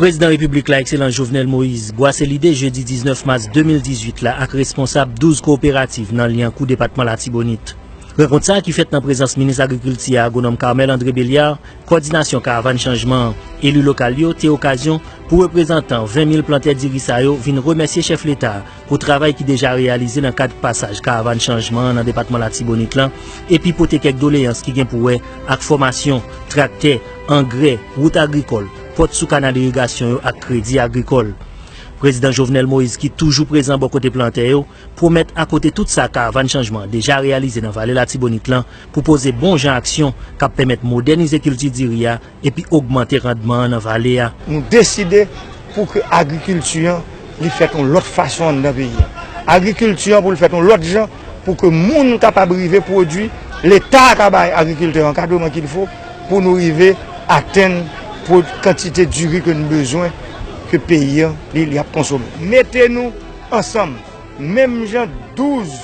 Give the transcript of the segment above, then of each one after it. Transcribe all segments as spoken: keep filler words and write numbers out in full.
Prezidan Repiblik la, Ekselans Jovenel Moïse, bwase lide jedi diznèf mas de mil dizuit la ak responsab douz kowoperativ nan Lyankou, depatman Latibonit. Rankont sa a ki fèt nan prezans minis agrikilti a, agwonòm Carmel André Belliard, kòdinasyon Karavàn Chanjman an, eli lokal yo, te okazyon pou reprezantan ven mil plantè diri sa yo vin remèsye chèf Leta pou travay ki deja reyalize nan kad pasaj Karavàn Chanjman an nan depatman Latibonit lan, epi pote kèk doleyans ki gen pou wè ak fòmasyon, traktè, angrè, wout agrikòl, pòt sou kanal irigasyon yo ak kredi agrikòl. Prezidan Jovenel Moïse, ki toujou prezan bò kote plantè yo, pwomèt, akote tout sa Karavàn Chanjman an deja reyalize nan Vale Latibonit lan, pou poze bon jan aksyon k ap pèmèt modènize kilti diri a epi ogmante randman an nan vale a. Nou deside pou ke agrikilti an, li fèt yon lòt fason anndan peyi a. Agrikilti an pou l fèt yon lòt jan, pou ke moun kapab rive pwodui, Leta ka bay agrikiltè ankadreman kilfo pou nou rive atenn pwo-, kantite diri ke nou bezwen, ke peyi an, li, li ap konsome. Mete nou ansanm, menm jan douz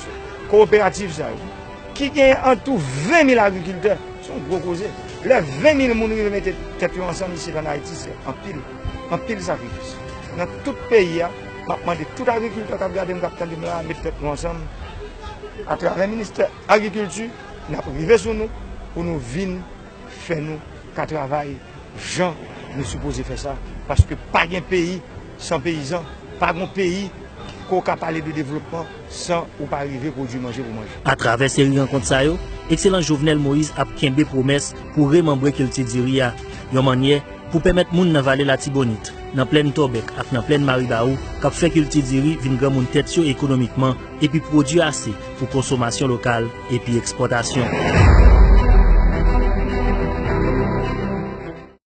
kowoperativ sa yo, ki gen antou ven mil agrikiltè, se yon gwo koze. Lè ven mil moun rive mete tèt yo ansanm isit ann Ayiti, se anpil, anpil sakrifis. Nan tout peyi a, m ap mande tout agrikiltè k ap gade m, k ap tande m la, met tèt nou ansanm. Atravè ministè agrikilti, n ap rive sou nou pou nou vin fè nou ka travay jan nou sipoze fè sa, paske pa gen peyi san peyizan, pa gen peyi ke w ka pale de devlopman san ou pa rive pwodui manje pou manje. Atravè seri rankont sa yo, Ekselans Jovenel Moïse ap kenbe pwomès pou remanbre kilti diri a, yon mannyè pou pèmèt moun nan Vale Latibonit, nan Plèn Tòbèk ak nan Plèn Maribawou k ap fè kilti diri vin granmoun tèt yo ekonomikman epi pwodui ase pou konsomasyon lokal epi ekspòtasyon.